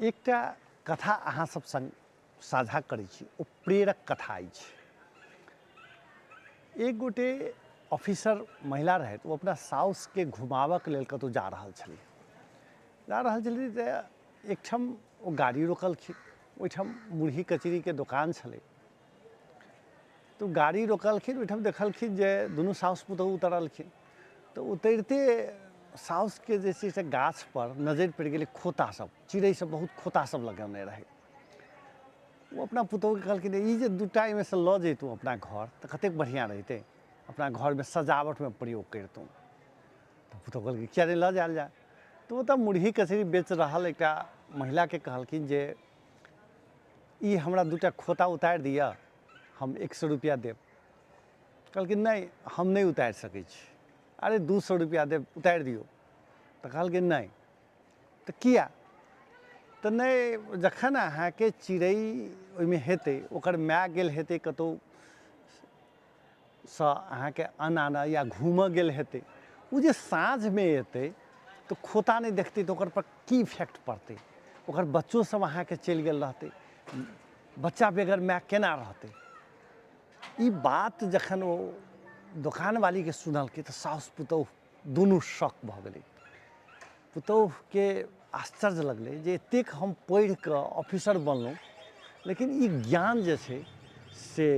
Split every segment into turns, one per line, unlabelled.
एकटा कथा अहाँ सब संग साझा करै छी, ओ प्रेरक कथा अछि। एक गोटे ऑफिसर महिला रहथि, ओ अपना साउसके घुमाबऽके लेल कतहु जा रहल छलीह। जा रहल छलीह तऽ एकठाम ओ गाड़ी रोकलखिन, ओहिठाम मुरही कचरीके दोकान छलै। तऽ गाड़ी रोकलखिन, ओहिठाम देखलखिन जे दुनू साउस पुतहु उतरलखिन। तऽ उतरिते साउसके जे छै से गाछपर नजरि पड़ि गेलै, खोता सब, चिड़ै सब बहुत खोता सब लगौने रहै। ओ अपना पुतहुके कहलखिन, ई जे दूटा एहिमेसँ लऽ जैतहुँ अपना घर तऽ कतेक बढ़िआँ रहितै, अपना घरमे सजावटमे प्रयोग करितहुँ। तऽ पुतहु कहलखिन, किया नहि लऽ जायल जाय। तऽ ओतऽ मुरही कचरी बेच रहल एकटा महिलाके कहलखिन जे ई हमरा दूटा खोता उतारि दिअ, हम 100 रुपैआ देब। कहलखिन, नहि, हम नहि उतारि सकै छी। अरे, 200 रुपैआ देब, उतारि दियौ। तऽ कहलखिन, नहि। तऽ किया? तऽ नहि, जखन अहाँके चिड़ै ओहिमे हेतै, ओकर माय गेल हेतै कतहु सँ अहाँके अन्न आनऽ या घूमऽ गेल हेतै, ओ जे साँझमे एतै तऽ खोता नहि देखतै तऽ ओकर पर की इफेक्ट पड़तै? ओकर बच्चो सब अहाँके चलि गेल रहतै, बच्चा बगैर माय केना रहतै? ई बात जखन ओ दोकानवालीके सुनलकै तऽ साउस पुतोहु दुनू शॉक भऽ गेलै। पुतोहुके आश्चर्य लगलै जे एतेक हम पढ़ि कऽ ऑफिसर बनलहुँ, लेकिन ई ज्ञान जे छै से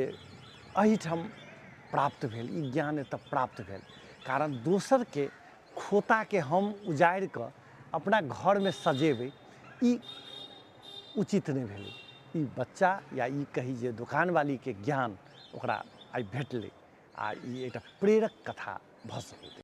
एहिठाम प्राप्त भेल, ई ज्ञान एतऽ प्राप्त भेल। कारण दोसरके खोताके हम उजाड़ि कऽ अपना घरमे सजेबै, ई उचित नहि भेलै। ई बच्चा या ई कही जे दोकानवालीके ज्ञान ओकरा आइ भेटलै, आ ई एकटा प्रेरक कथा भऽ सकैत।